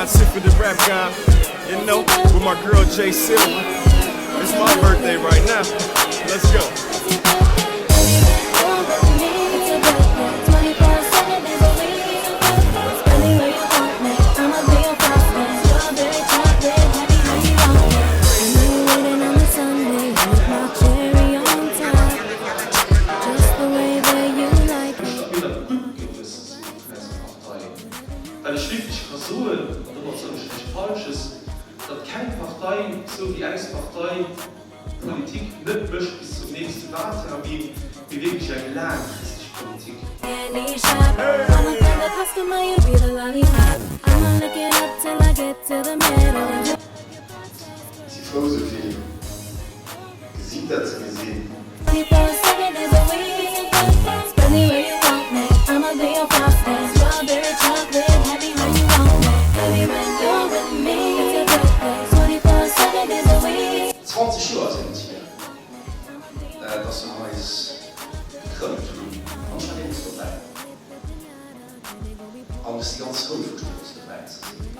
Scientific the rap guy, you know, with my girl Jay Silver. It's my birthday right now. Let's go. Vun eiser Partei. Well ech wierklech ka soen, an domat soen ech näischt Falsches, datt keng Partei esou wéi eis Partei Politik net mécht bis zum nächste Wahltermin, mee wierklech eng laangfristeg Politik. Si frou sou vill Gesiiter ze gesinn. 20 Joer sinn et hier, dass se eis gekrëmmt hunn, an ech war deemools dobäi. An ech si ganz houfreg deemools dobäi ze sinn.